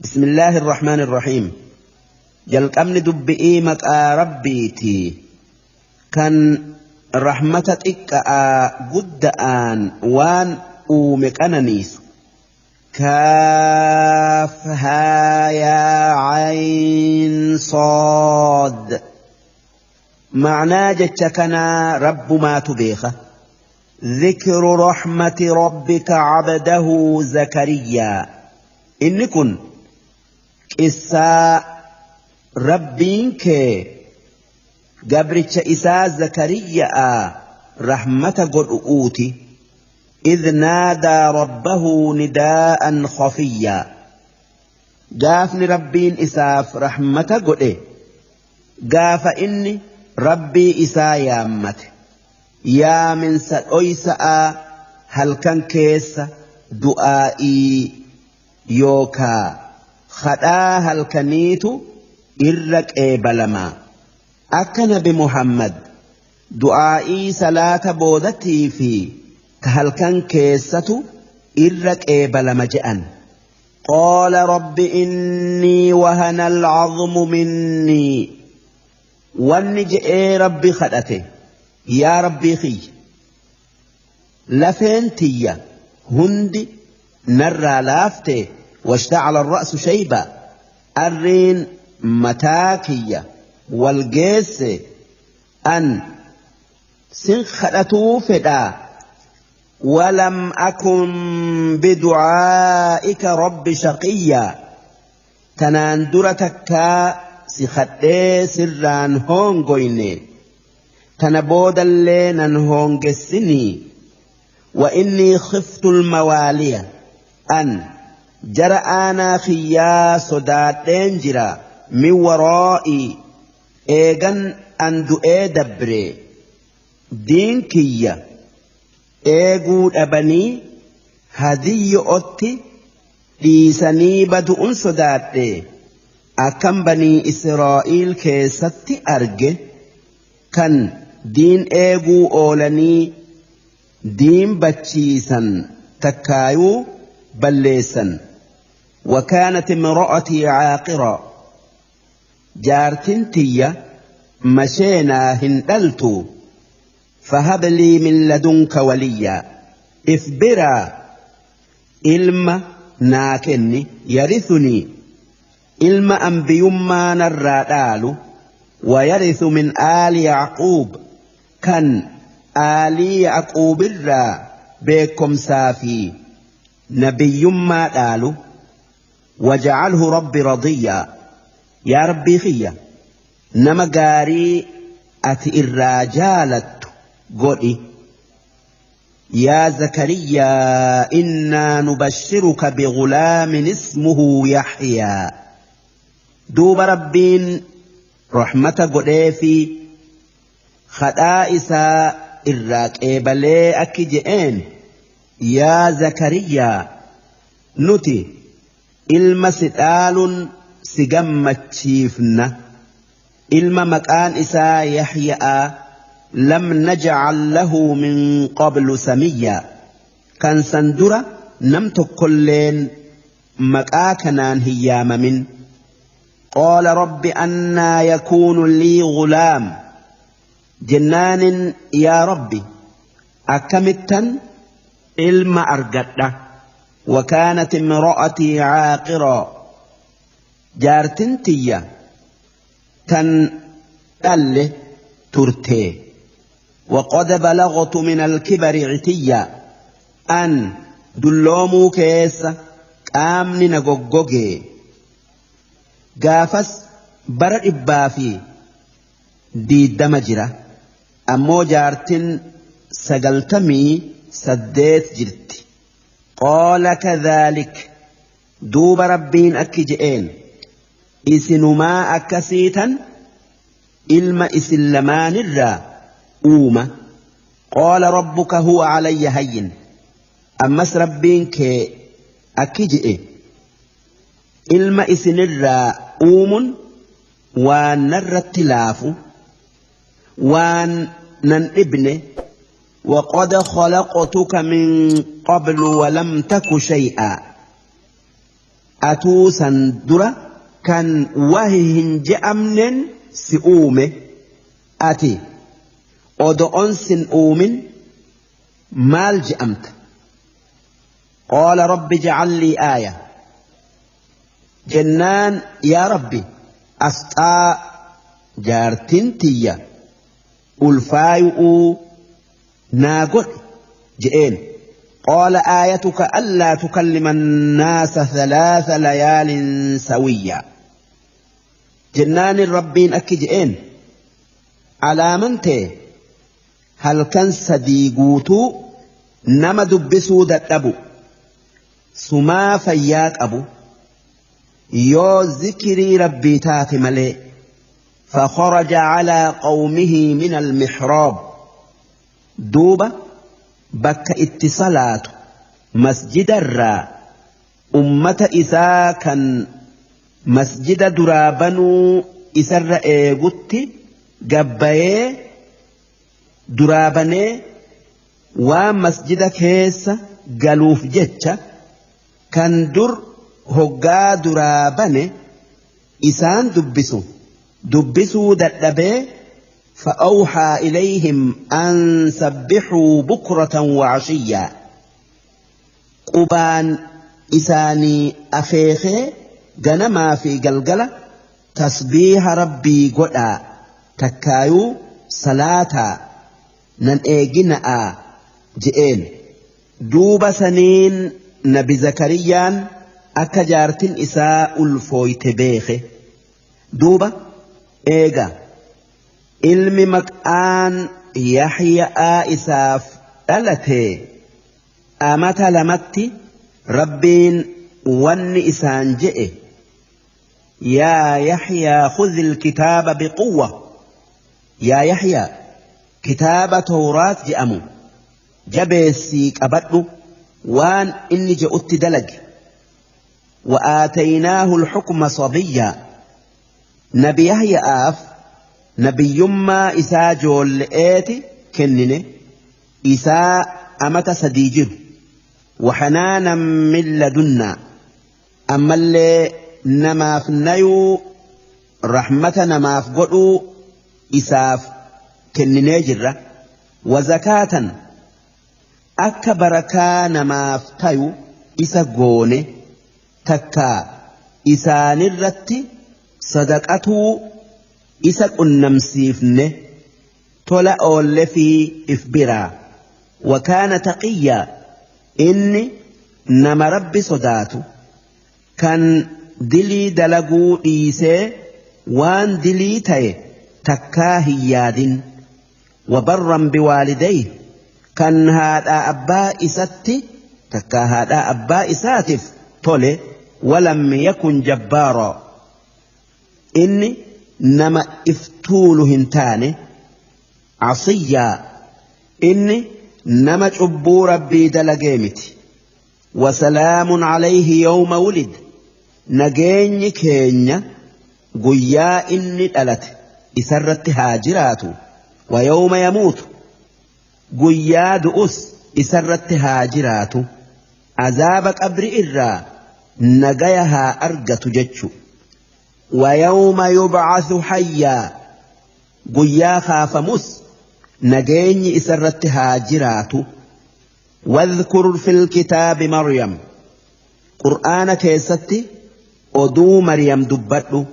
بسم الله الرحمن الرحيم. Jalqabni dubbi'ii maqaa Rabbiiti kan rahmata xiqqa'aa gudda'aan waan uume qananiisu. Kaaf haa yaa cayn sood. Macnaa jecha kanaa Rabbumaatu beeka. ذكر رحمة ربك عبده زكريا. Inni kun qissaa Rabbiin kee gabricha isaa Zakariyaa rahmata godhu'uuti. إذ نادى ربه نداء خفيا. Gaafni Rabbiin isaaf rahmata godhe gaafa inni Rabbii isaa yaammate, yaaminsa dhoysa'aa halkan keessa, du'aa'ii yookaa kadhaa halkaniitu irra qeebalamaa. Akka Nabi Muhammad du'aa'ii salaata boodatii fi ta halkan keessatu irra qeebalama je'an. قال رب إني وهن العظم مني. Wanni je'ee Rabbi kadhate, yaa Rabbii kiyya, lafeen tiyya hundi narraa laafte. واشتعل الرأس شيبا. Arriin mataa kiyya wal geesse. An sin kadhatuu fedhaa. ولم أكن بدعائك رب شقيا. Tanaan dura takkaa si kadhee sirraan hoongoyne, tana boodallee nan hoongessinii. وإني خفت الموالي. An jara aanaa kiyyaa sodaadheen jira. من ورائي, eegan an du'ee dabre, diin kiyya eeguu dhabanii hadiyyo'otti dhiisanii badu'un sodaadhe, akkam Banii Israa'iil keessatti arge kan diin eeguu oolanii diin bachiisan takkaayuu balleessan. وكانت امرأتي عاقرا. Jaartin tiyya masheenaa hin dhaltu. فهب لي من لدنك وليا. If biraa ilma naa kenni. يرثني, ilma ambiyummaa narraa dhaalu. ويرث من آل يعقوب, kan aalii Yacquubirraa beekomsaa fi nabiyyummaa dhaalu. واجعله رب رضيا. Yaa Rabbii kiyya, nama gaarii ati irraa jaalattu godhi. يا زكريا إنا نبشرك بغلام اسمه يحيى. Duuba Rabbiin rahmata godheefi kadhaa isaa irraa qeebalee akki je'een: yaa Zakariyaa, nuti ilma si dhaaluun si gammachiifna, ilma maqaan isaa Yaxya'aa. لم نجعل له من قبل سميا, kan san dura nam tokkolleen maqaa kanaan hin yaamamin. قال رب أنى يكون لي غلام. Jennaanin, yaa Rabbi, akkamittan ilma argadha? وكانت امرأتي عاقرا. Jaartin tiyya tan dhalle turte. وقد بلغت من الكبر عتيا. An dulloomuu keessa qaamni na goggoge. Gaafas bara 120 jira, ammoo jaartin 98 jirti. قال كذلك. Duuba Rabbiin akki je'een: isinumaa akkasiitan ilma isin lamaanirraa uuma. قال ربك هو علي هين. Ammas Rabbiin kee akki je'e: ilma isinirraa uumun waan narratti laafu, waan nan dhibne. وقد خلقتك من قبل ولم تك شيئا. Atuu san dura kan wahi hin je'amnen si uume ati odo'on sin uumin maal je'amta? Qaala rabbi ij'al lii aaya jennaan yaa rabbi asxaa jaartin tiyya ulfaayu'uu naa godhi je'een. قال آيتك ألا تكلم الناس 3 ليال سويا جنان الربين أكجئين على من تي هل كان صديقوتو نما دبسو دتبو سما فياك أبو يو ذكري ربي تاتي ملي. فخرج على قومه من المحراب دوبة bakka itti salaatu masjidarraa ummata isaa kan masjida duraa banuu isarra eegutti gabbayee duraa banee waan masjida keessa galuuf jecha kan dur hoggaa duraa bane isaan dubbisu dubbisuu dadhabee. فأوحى إليهم أن سبحوا بكرة وعشيا قبان إساني أخيخي جنما في قلقلة تسبيح ربي قدا تكايو صلاة ننئجنا جئين دوب سنين نبي زكريا أكجارتين إساء الفويت بيخي دوب إيجا ilmi maqaan Yaxyaa isaaf dhalate amata 2tti rabbiin wanni isaan je'e yaa Yaxyaa khudhil kitaaba biquwwa yaa Yaxyaa kitaaba Tawraat je'amu jabeessii qabadhu waan inni je'utti dalage. وآتيناه الحكم صبيا نبي Yaxyaaf nabiyyummaa isaa joolle'eeti kennine isaa amata 3 jiru. وحنانا من لدنا ammallee namaaf nayuu rahmata namaaf godhuu isaaf kenninee jirra. وزكاة akka barakaa namaaf tayu isa goone takka isaanirratti sadaqatuu isa qunnamsiifne tola oolle fi if biraa. وكان تقيا inni nama rabbi sodaatu kan dilii dalaguu dhiisee waan dilii ta'e takkaa hin yaadin. وبرا بوالديه kan haadha abbaa isatti takkaa haadha abbaa isaatiif tole. ولم يكن جبارا inni nama iftuulu hin taane. عصيا inni nama cubbuu rabbii dalagee miti. وسلام عليه يوم ولد nageenyi keenya guyyaa inni dhalate isarratti haa jiraatu. ويوم يموت guyyaa du'us isarratti haa jiraatu. Azaaba qabri irraa nagaya haa argatu jechu. ويوم يبعث حيا guyyaa kaafamus nageenyi isarratti haa jiraatu. واذكر في الكتاب مريم قرآن كيستي oduu مريم dubbadhu.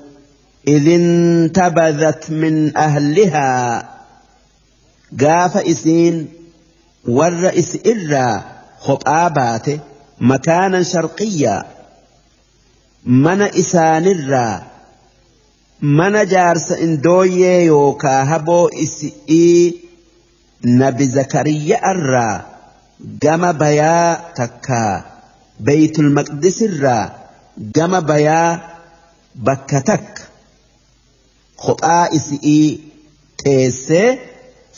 إذ انتبذت من أهلها gaafa isiin warra is irraa kophaa baate makaanan sharqiyyaa mana isaanirraa mana jaarsa indooyyee yookaa haboo isi'ii nabi Zakariyaa irraa gama bayaa takkaa Beeytul Maqdis irraa gama bayaa bakka takka kophaa isi'ii teessee.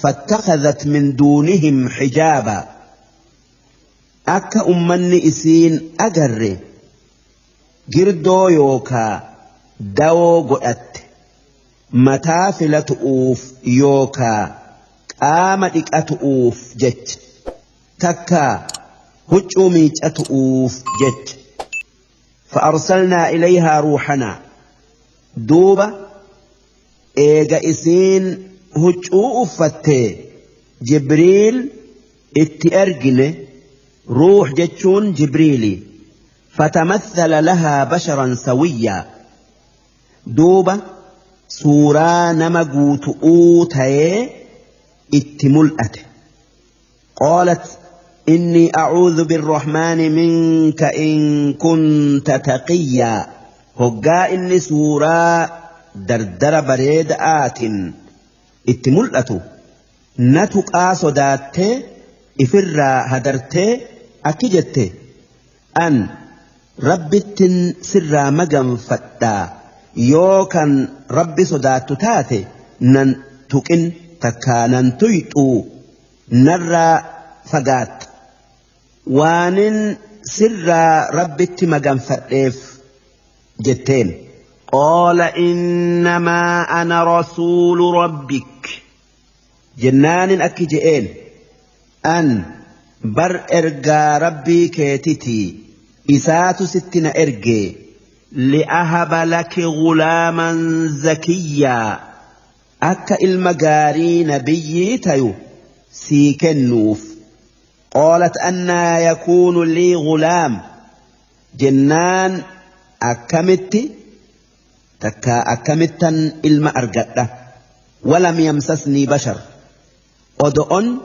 فاتخذت من دونهم حجابا أكا أمني إسين أجر جردو يوكا داو قلت متافلة أوف يوكا قامتك أتؤوف جت تكا هجوميج أتؤوف جت. فأرسلنا إليها روحنا دوبة إيجا إسين هجو أفتي جبريل اتأرجن روح جتشون جبريلي فتمثل لها بشرا سويا دوبة سورة نمجوت أوتي اتملأت قالت إني أعوذ بالرحمن منك إن كنت تقيا هقا إني سورة دردر بريد آت اتملأت نتقى صدات إفر هدرت أكجت أن ربت سر مجن فتا يوكا ربي صدات تاتي نن تكن تكانن تيتو نرى فقات وانن سر ربت مجن فتيف جتين قال إنما أنا رسول ربك جنان أكجئين أن بر إرقى ربي كيتتي إسات ستنا إرقي لأهب لك غلاما زكيا أكا المجاري نبيي تيو سيكنوف قالت أنا يكون لي غلام جنان أكمت تكا أكمتا إلما أرقده ولم يمسسني بشر أدؤن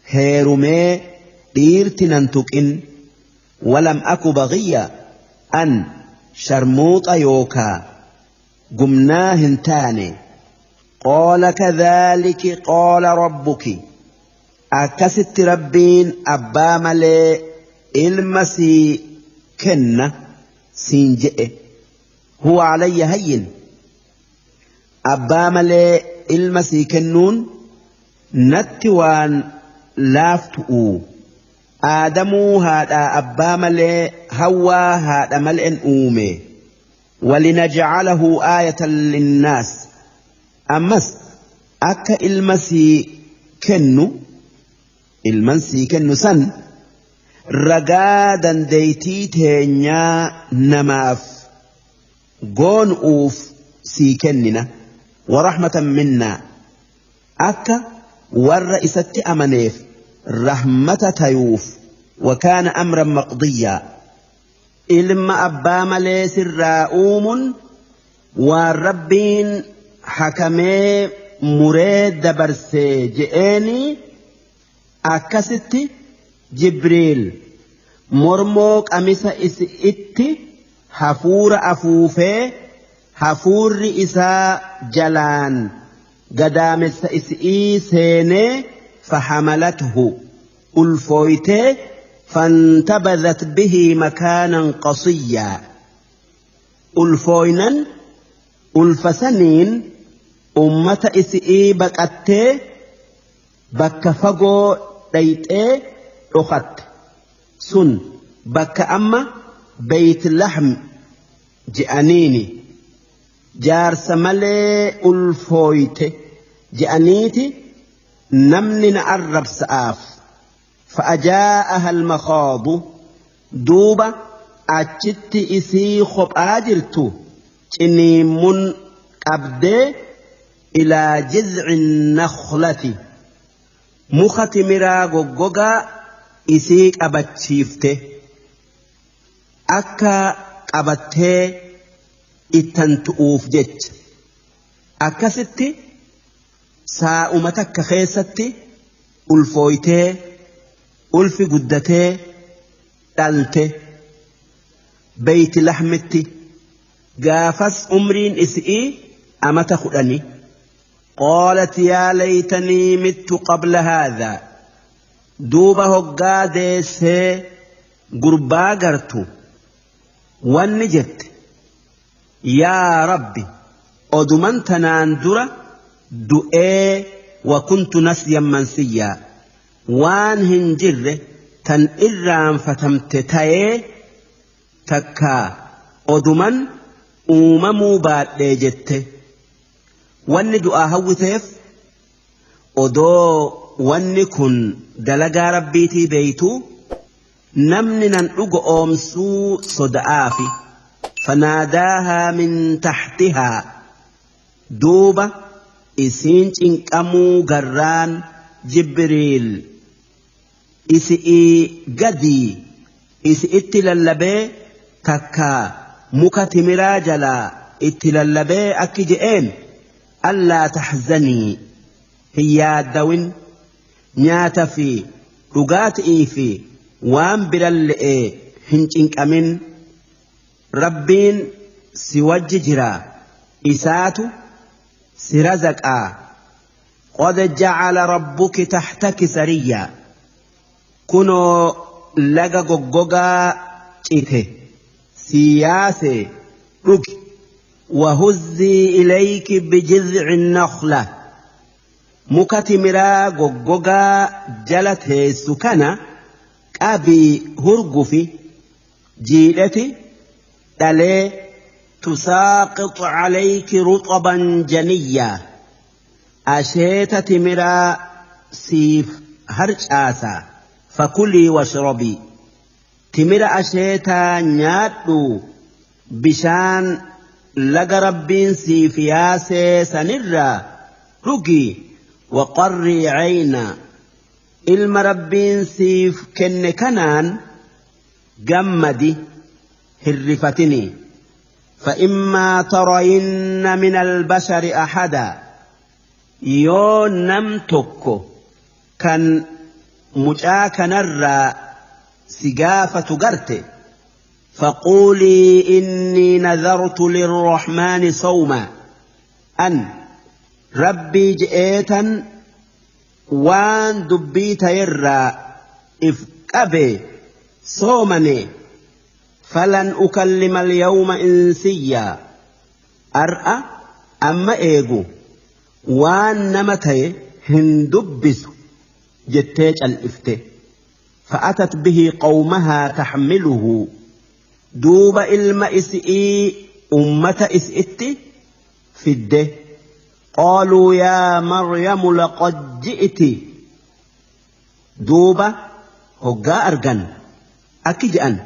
هيرمي ديرتننتك ولم أك بغيا أن شرموط يوكا قمناهن تاني قال كذلك قال ربك أكست ربين أبا ملي المسي كن سينجئ هو علي هين أبا ملي المسي كنون نتوان لافتؤ آدمو هذا أبا ملي هوا هذا ملئ أومي ولنجعله آية للناس أمس أكا المسي كنو المنسي كنو سن رقادا ديتي تينيا نماف قون أوف سيكننا ورحمة منا أكا والرئيسة أمنيف رحمة تيوف وكان أمرا مقضيا إلما أبا مليس الرؤوم والربين حكمي مريد برسي جئني أكست جبريل مرموك أمس إسئت حفور أفوفي حفور إسا جلان قدامس إسئي سيني فحملته ألفويته فانتبذت به مكانا قصيا ألفوينا ألفسنين أمة إسئي بكأتي بك فقو ديتي أخت سن بك أما بيت لحم جأنيني جارس ملي ألفويته جأنيتي نمني نعرب سآف فأجاءها المخاض دوبة أجت إسي خب آجرتو إني من أبدي إلى جذع النخلة مختمرا غوغا إسي أبتشيفته أكا أبته إتنتؤوف جت أكا ستي ساؤمتك خيستي ألفويتي ألف قدتي دلتي بيت لحمتي قافس أمرين إسئي أمت خدني قالت يا ليتني مت قبل هذا دوبه قاديسي قربا قرتو ونجت يا ربي أدمنت ناندرة دؤي وكنت نسيا منسيا وان هنجر تن إرام فتمت تاي تكا أدمن أممو بات جت وان دعا هوتيف أدو وان كن دلقا ربيتي بيتو نمني ننقو أمسو صدعافي فناداها من تحتها دوبة isiin cinqamuu garraan Jibriil isi'ii gadii isi'itti lallabee takkaa muka timiraa jalaa itti lallabee akki je'een allaa taxzanii hin yaaddawin nyaata fi dhugaatii fi waan biralle'ee hin cinqamin rabbiin si wajji jira isaatu سرزقا قد جعل ربك تحتك سريا كنو لغا غوغا تيته سياسه رك وهزي إليك بجذع النخلة مكتمرا غوغا جلته سكنا أبي هرغفي جيلتي تلي تساقط عليك رطبا جنيا أشيت تمرا سيف هرج آسا فكلي واشربي تمرا أشيتا نياتو بشان لغ ربين سيف ياسي سنرا رقي وقري عينا إلما ربين سيف كن كنان جمدي هرفتني فإما ترين من البشر أحدا يو نمتك كان مجاك نرى سقافة قرت فقولي إني نذرت للرحمن صوما أن ربي جئتا وان دبيت يرى إفكبي صومني فلن أكلم اليوم إنسيا أرأى أما إيغو وان نمتي هندبس جتيج الإفته فأتت به قومها تحمله دوب إلما إسئي أمة إسئت فده قالوا يا مريم لقد جئت دوب هقا أرجن أكجأن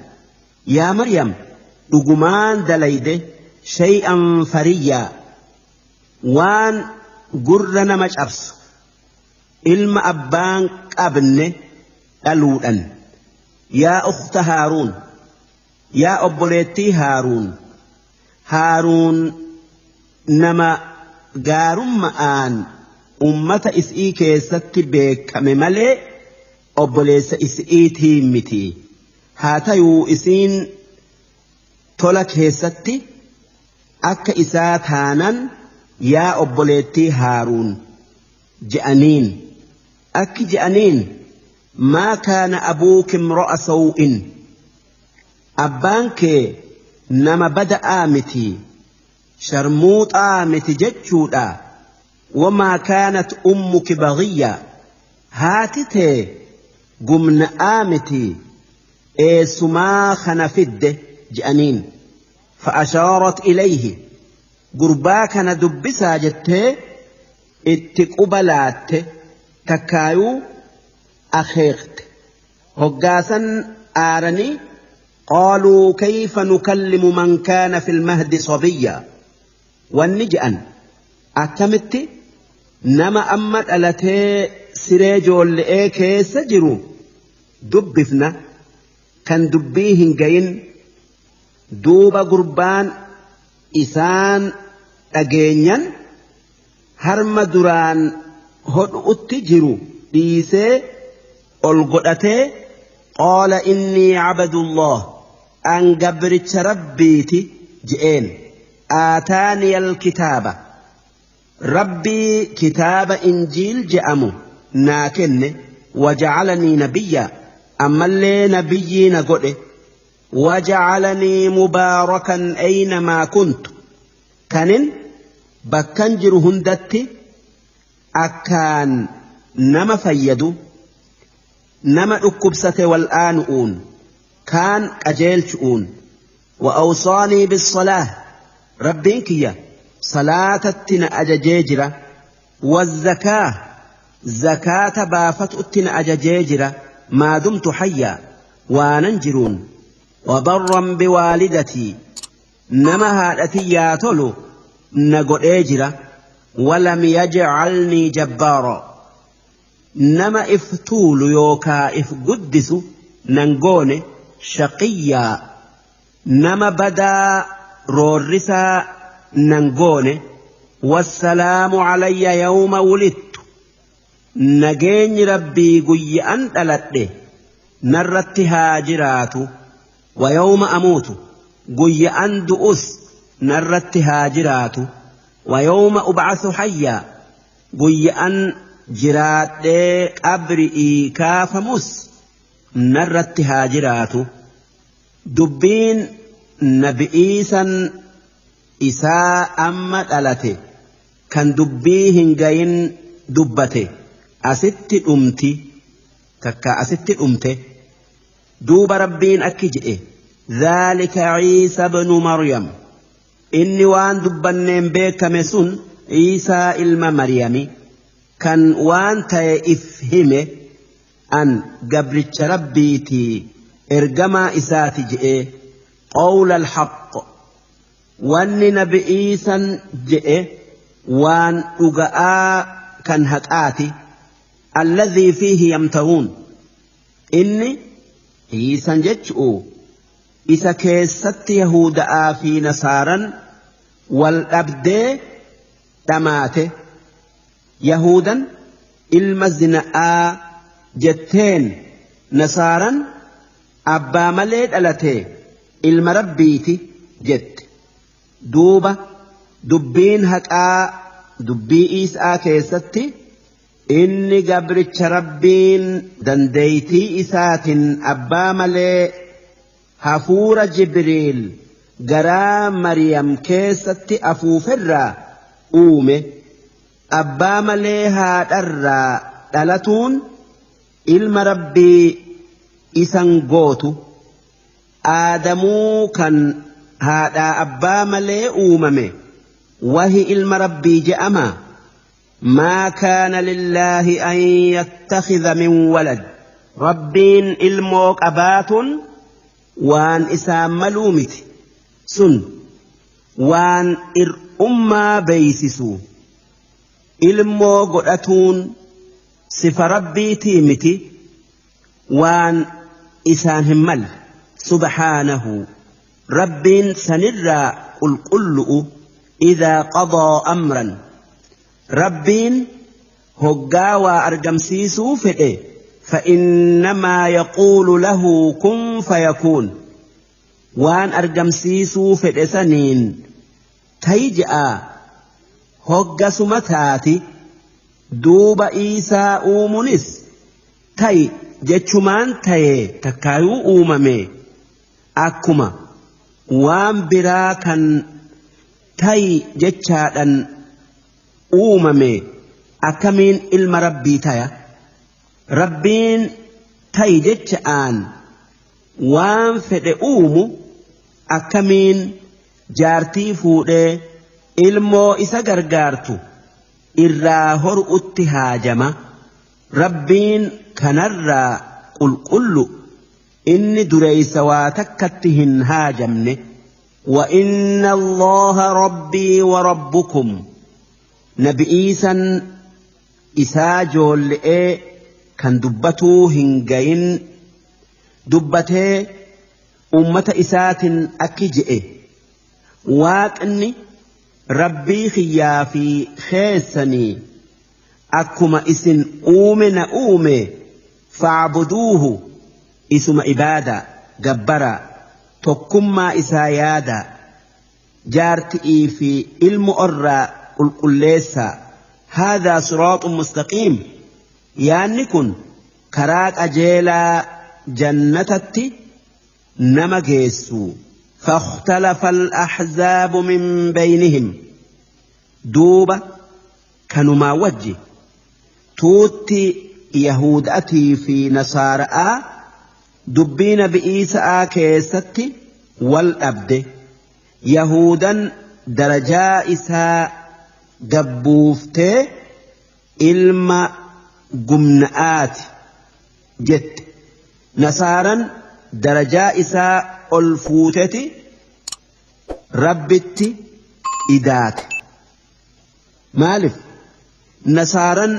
يا مريم دقمان دليده شيئا فريا وان قرنا مجأبس إلما أبان أبن ألودا يا أخت هارون يا أبوليتي هارون هارون نما قارم مآن أمة إسئي كيست بك مملي أبوليس إسئي تيمتي هاتيو إسين tola keessatti akka isaa taanan yaa obboleettii Haaruun je'aniin akki je'aniin maa kaana abuuki imra'a saw'in abbaan kee nama bada'aa miti sharmuuxaa miti jechuudha wamaa kaanat ummuki baghiyya haati tee gumna'aa miti eessumaa kana fidde je'aniin fa'ashaarat ilayhi gurbaa kana dubbisaa jettee itti quba laatte takkaayuu akeekte hoggaasan aaranii qaaluu kayfa nukallimu man kaana fil mahdi sabiyya wanni je'an akkamitti nama amma dhalatee siree joolle'ee keessa jiru dubbifna kan dubbii hin gayin duuba gurbaan isaan dhageenyan harma duraan hodhutti jiru dhiisee ol godhatee qaala innii cabdullah an gabricha rabbiiti je'een aataaniya alkitaaba rabbii kitaaba injiil je'amu naa kenne wajacalanii nabiyya ammallee nabiyyii na godhe وجعلني مباركا أينما كنت كانن بكنجر هندتي أكان نما فيدو نما أكبسة والآن أون كان أجيلتؤون وأوصاني بالصلاة ربينكيا صلاة التن أججيجرة والزكاة زكاة بافت التن أججيجرة ما دمت حيا واننجرون وبرا بوالدتي Nama haadha tiyyaa tolu na godhee jira. Walam yajcalnii jabbaara, nama if tuulu yookaa if guddisu nan goone. Shaqiyyaa, nama badaa roorrisaa nan goone. Wassalaamu calayya yawma wulidtu, nageenyi Rabbii guyya'an dhaladhe narratti haa jiraatu. Wa yawma amuutu, guyya'an du'us narratti haa jiraatu. Wa yawma ubcasu hayyaa, guyya'an jiraadhee qabri'ii kaafamus narratti haa jiraatu. Dubbiin nabi'iisan isaa amma dhalate kan dubbii hin gayin dubbate asitti dhumti, takka asitti dhumte. Duuba Rabbiin akki je'e: ذلك عيسى ابن مريم, inni waan dubbanneen beekame sun Iisaa ilma Maryami kan waan ta'e if hime, an gabricha Rabbiitii ergamaa isaati je'e. قول الحق, wanni nabi Iisan je'e waan dhuga'aa kan haqaati. الذي فيه يمترون, inni Iisan jechu'u isa keessatti Yahuda'aa fi Nasaaran wal dhabdee dhamaate. Yahudan ilma zina'aa jetteen, Nasaaran abbaa malee dhalate, ilma Rabbiiti jette. Duuba dubbiin haqaa dubbii Iisaa keessatti inni gabricha Rabbiin dandeeytii isaatiin abbaa malee hafuura Jibriil garaa Mariyam keessatti afuuferraa uume. Abbaa malee haadharraa dhalatuun ilma Rabbii isan gootu. Aadamuu kan haadhaa abbaa malee uumame wahi ilma Rabbii je'ama. ما كان لله أن يتخذ من ولد, Rabbiin ilmoo qabaatun waan isaan maluu miti, sun waan ir'ummaa beeysisu. Ilmoo godhatuun sifa Rabbiitii miti, waan isaan hin malle. سبحانه, Rabbiin sanirraa qulqullu'u. إذا قضى أمرا, Rabbiin hoggaa waa argamsiisuu fedhe, فإنما يقول له كن فيكون, waan argamsiisuu fedhe saniin ta'i je'a, hoggasuma taati. Duuba Iisaa uumunis ta'i jechumaan ta'e, takkaayuu uumame. Akkuma waan biraa kan ta'i jechaadhan uumame, akkamiin ilma Rabbii taya? Rabbiin ta'i jecha'aan waan fedhe uumu, akkamiin jaartii fuudhee ilmoo isa gargaartu irraa horu'utti haajama? Rabbiin kanarraa qulqullu, inni dureeysa waa takkatti hin haajamne. وإن الله ربي وربكم, nabi Iisan isaa joolle'ee kan dubbatuu hin gayin dubbatee ummata isaatiin akki je'e: Waaqni Rabbii kiyyaa fi keessanii akkuma isin uume na uume. فاعبدوه, isuma ibaadaa gabbaraa, tokkummaa isaa yaadaa, jaarti'ii fi ilmu orraa qulqulleessaa. هذا صراط مستقيم, yaanni kun karaa qajeelaa jannatatti nama geessu. فاختلف الأحزاب من بينهم, duuba kanumaa wajji tuutti Yahudatii fi Nasaara'aa dubbii nabi Iisa'aa keessatti wal dhabde. Yahudan darajaa isaa gabbuuftee ilma gumna'aati jette, Nasaaran darajaa isaa ol fuuteti. Rabbitti idaate. Maaliif nasaaran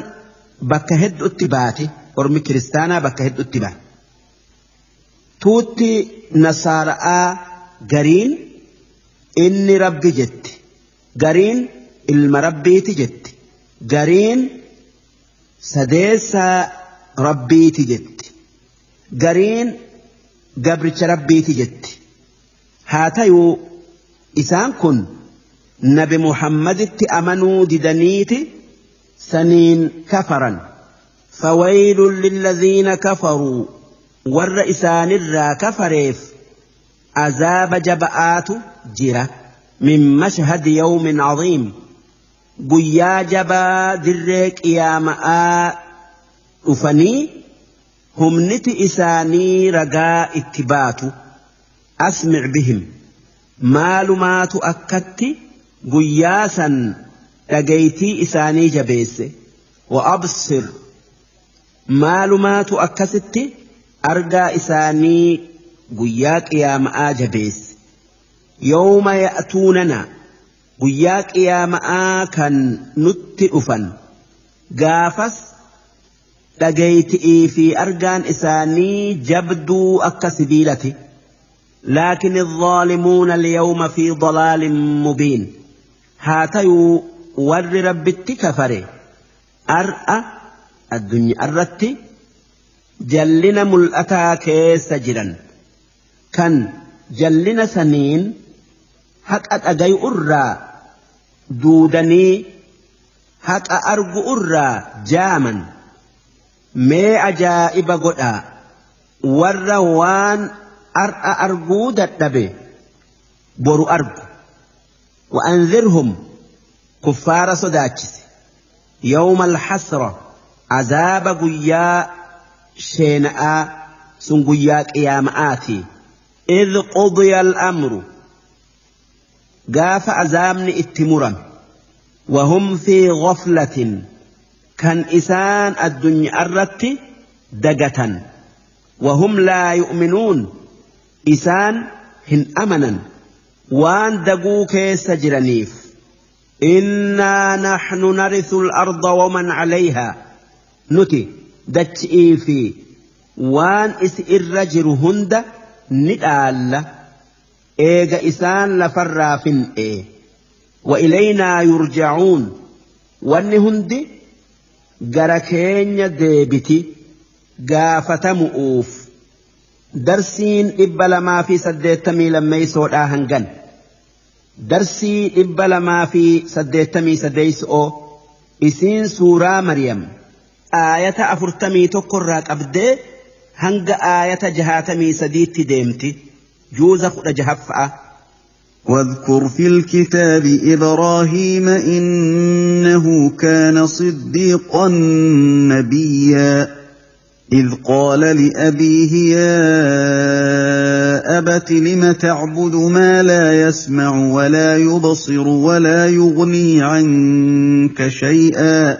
bakka hedduutti baate, ormi kiristaanaa bakka hedduutti baate. Tuutti nasaara'aa gariin inni rabbi jetti, gariin ilma rabbiiti jetti, gariin sadeessaa rabbiiti jetti, gariin gabricha rabbiiti jetti. Haa tayuu isaan kun nabi Muhammaditti amanuu didaniiti saniin kafaran. Fawaylun lilladhiina kafaruu, warra isaanirraa kafareef azaaba jaba'aatu jira. Min mashhadi yawmin caziim, guyyaa jabaa dirree qiyaama'aa dhufanii humniti isaanii ragaa itti baatu. Asmic bihim, maalumaatu akkatti guyyaa san dhagaytii isaanii jabeesse. Wa absir, maalumaatu akkasitti argaa isaanii guyyaa qiyaama'aa jabeesse. Yawma ya'tuunana, guyyaa qiyaama'aa kan nutti dhufan, gaafas dhagayti'ii fi argaan isaanii jabduu akka sibiilati. لكن الظالمون اليوم في ضلال مبين. هاتيو ور ربتي كفره أرأى الدنيا الرتي جلنا ملأتا كيس جرا كان جلنا سنين حق أجي أرى دودني حق أرجو أرى جاما ما أجائب قدا وروان أرأى أرجو دتبه برو أرجو. وأنذرهم كفار صداتشس يوم الحسرة، عذاب قيا شيناء سنقيا قيامآتي. إذ قضي الأمر، قاف عزامن اتمرا، وهم في غفلة، كان إسان الدنيا الرت دقة، وهم لا يؤمنون، إسان هن أمنا وان دقوا كيس جرانيف. إنا نحن نرث الأرض ومن عليها، نتي دتشئي في وان إس الرجر هند ندال إيغا إسان لفرافن إيه. وإلينا يرجعون، وان هند غركين ديبتي غافة مؤوف. درسين 282 lammeeysoodhaa hangan darsii 283 isiin suuraa Maryam aayata 41 irraa qabdee hanga aayata 63tti deemti. Juuza 16ffaa. واذكر في الكتاب إبراهيم إنه كان صديقا نبيا إذ قال لأبيه يا أبت لم تعبد ما لا يسمع ولا يبصر ولا يغني عنك شيئا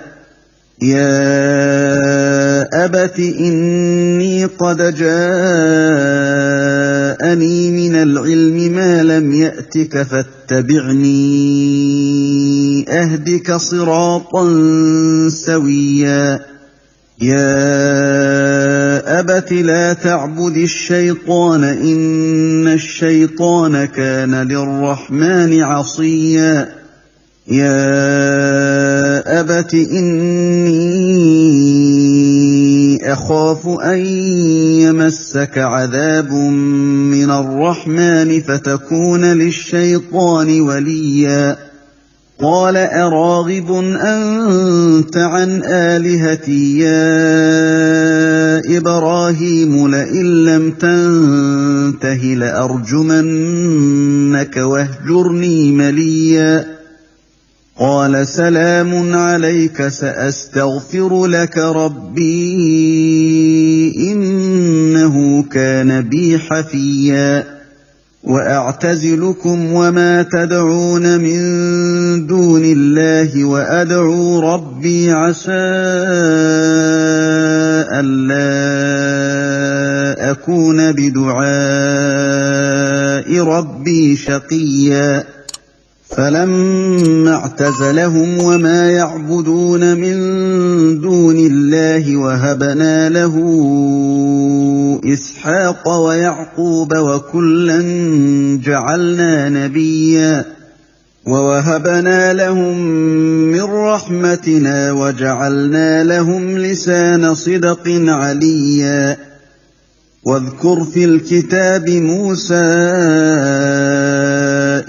يا أبت إني قد جاءني من العلم ما لم يأتك فاتبعني أهدك صراطا سويا يا أبت لا تعبد الشيطان إن الشيطان كان للرحمن عصيا يا أبت إني أخاف أن يمسك عذاب من الرحمن فتكون للشيطان وليا قال أراغب أنت عن آلهتي يا إبراهيم لئن لم تنته لأرجمنك واهجرني مليا قال سلام عليك سأستغفر لك ربي إنه كان بي حفيا وأعتزلكم وما تدعون من دون الله وأدعو ربي عسى ألا أكون بدعاء ربي شقيا فلما اعتزلهم وما يعبدون من دون الله وهبنا له إسحاق ويعقوب وكلا جعلنا نبيا ووهبنا لهم من رحمتنا وجعلنا لهم لسان صدق عليا واذكر في الكتاب موسى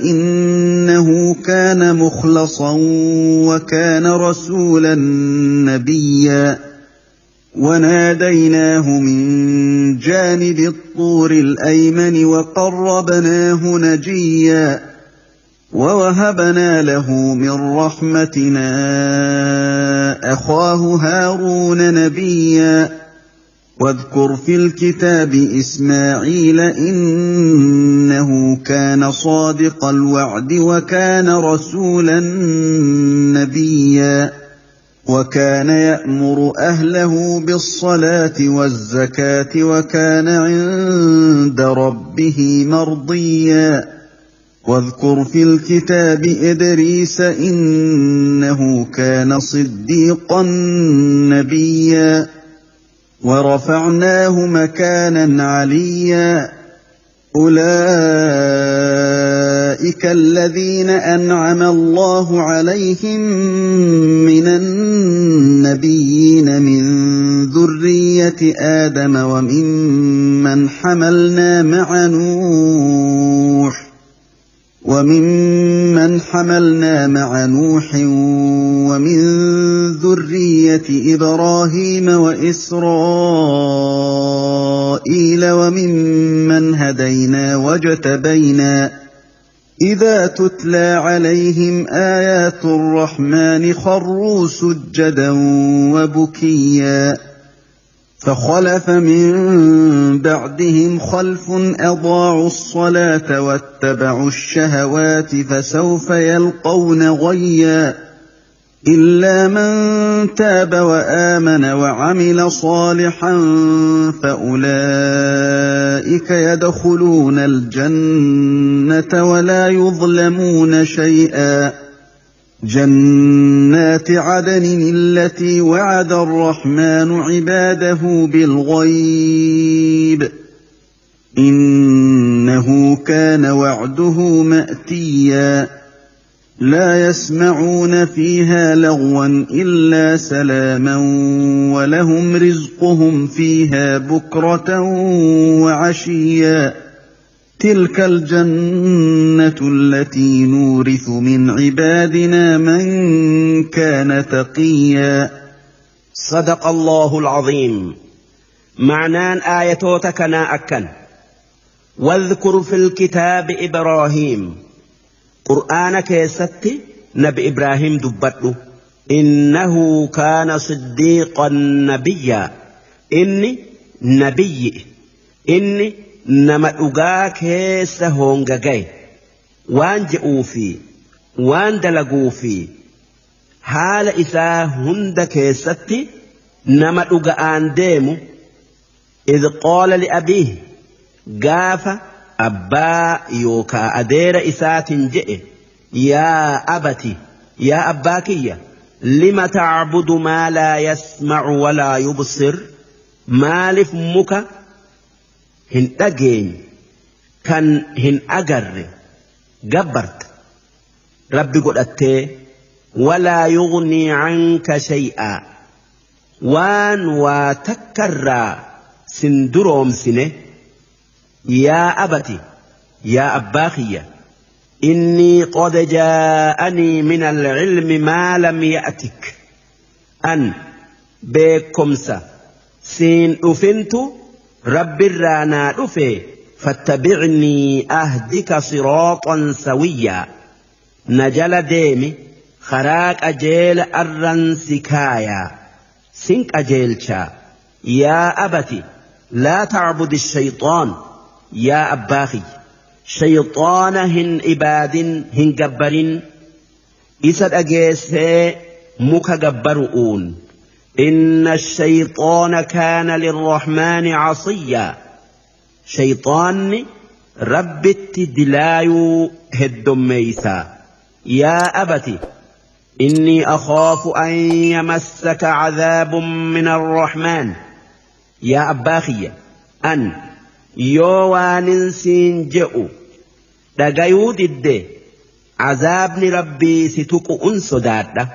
إنه كان مخلصا وكان رسولا نبيا وناديناه من جانب الطور الأيمن وقربناه نجيا ووهبنا له من رحمتنا أخاه هارون نبيا واذكر في الكتاب إسماعيل إنه كان صادق الوعد وكان رسولا نبيا وكان يأمر أهله بالصلاة والزكاة وكان عند ربه مرضيا واذكر في الكتاب إدريس إنه كان صديقا نبيا ورفعناه مكانا عليا أولئك الذين أنعم الله عليهم من النبيين من ذرية آدم وممن حملنا مع نوح ومن ذرية إبراهيم وإسرائيل وممن هدينا واجتبينا إذا تتلى عليهم آيات الرحمن خروا سجدا وبكيا فخلف من بعدهم خلف أضاعوا الصلاة واتبعوا الشهوات فسوف يلقون غيا إلا من تاب وآمن وعمل صالحا فأولئك يدخلون الجنة ولا يظلمون شيئا جنات عدن التي وعد الرحمن عباده بالغيب إنه كان وعده مأتيا لا يسمعون فيها لغوا إلا سلاما ولهم رزقهم فيها بكرة وعشيا تلك الجنة التي نورث من عبادنا من كان تقيا. صدق الله العظيم. معنان آياتك كنا أكن. واذكر في الكتاب إبراهيم، قرآن كيستي نبي إبراهيم دبته، إنه كان صديقا نبيا، إني نبي، إني nama dhugaa keessa hongagay waan je'uu fi waan dalaguu fi haala isaa hunda keessatti nama dhuga'aan deemu. Idh qaala liabiihi, gaafa abbaa yookaa adeera isaatiin je'e, yaa abati, yaa abbaa kiyya, lima tacbudu maa laa yasmacu walaa yubsir, maaliif muka hin dhageenye kan hin agarre gabbarta rabbi godhattee, walaa yughnii canka shay'aa, waan waa takkarraa sin duroomsine. Yaa abati, yaa abbaa kiyya, innii qad jaa'anii min alcilmi maa lam ya'tik, an beekomsa siin dhufintu رب الرانا دفي، فاتبعني أهدك صراطا سويا، نجل ديمي خراك أجيل أرن سكايا سنك أجيلشا. يا أبتي لا تعبد الشيطان، يا أباخي شيطان هن إباد هن جبرين إسد أجيس مك جبرؤون، إن الشيطان كان للرحمن عصيا، شيطان Rabbitti dilaayuu heddommeeysaa. Yaa abati innii akhaafu an yamassaka cadaabun min arrahmaan. Yaa abbaa kiyya, an yoo waanin siin je'u dhagayuu didde, azaabni Rabbii si tuqu'un sodaadha.